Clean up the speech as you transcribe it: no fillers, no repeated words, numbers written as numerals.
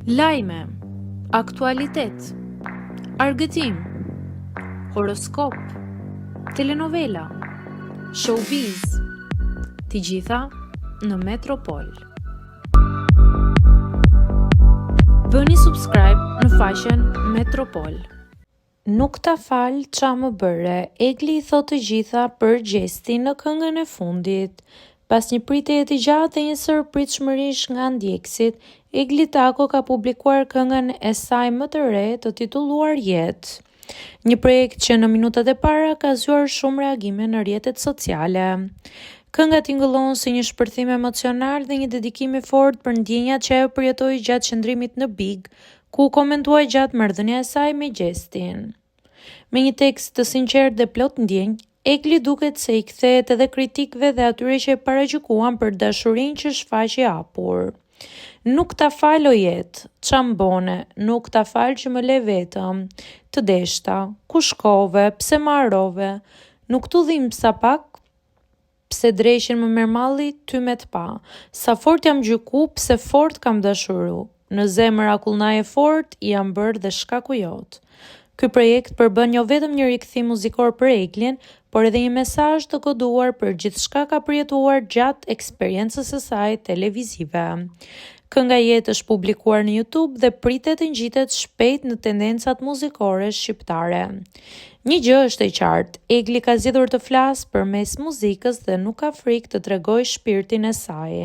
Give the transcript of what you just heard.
Lajme, aktualitet, argëtim, horoskop, telenovela, showbiz, të gjitha në Metropol. Bëni subscribe në faqen Metropol. Nuk ta fal ça më bëre, Egli i thotë të gjitha për Gjestin në këngën e fundit. Pas një pritjeje të gjatë dhe një sërë pritshmërish nga ndjekësit, Egli Tako ka publikuar këngën e saj më të re të titulluar Jetë. Një projekt që në minutat e para ka zgjuar shumë reagime në rrjetet sociale. Kënga tingëllon si një shpërthim emocional dhe një dedikim i fortë për ndjenjat që ajo përjetoi gjatë qëndrimit në Big, ku u komentua gjatë marrëdhënia e saj me Gjestin. Me një tekst të sinqertë dhe plot ndjenjë, Egli duket se i kthehet edhe kritikëve dhe atyre që e paragjykuan për dashurinë që shfaqi hapur. Nuk ta fal o jetë, ça më bone, nuk ta fal që më le vetëm, të deshta, ku shkove, pse më harrove, nuk t'u dhimbsa pak, Pse dreqin më merr malli ty me t'pa Sa fort jam gjyku pse fort kam dashuru Në zemër akullnajë e fortë jam bërë dhe shkaku jot Ky projekt përbën jo vetëm një rikthim muzikor për Eglin, por edhe një mesazh të koduar për gjithçka ka përjetuar gjatë eksperiencës së saj televizive. Kënga Jetë është publikuar në YouTube dhe pritet të ngjitet shpejt në tendencat muzikore shqiptare. Një gjë është e qartë, Egli ka zgjedhur të flasë përmes muzikës dhe nuk ka frikë të tregojë shpirtin e saj.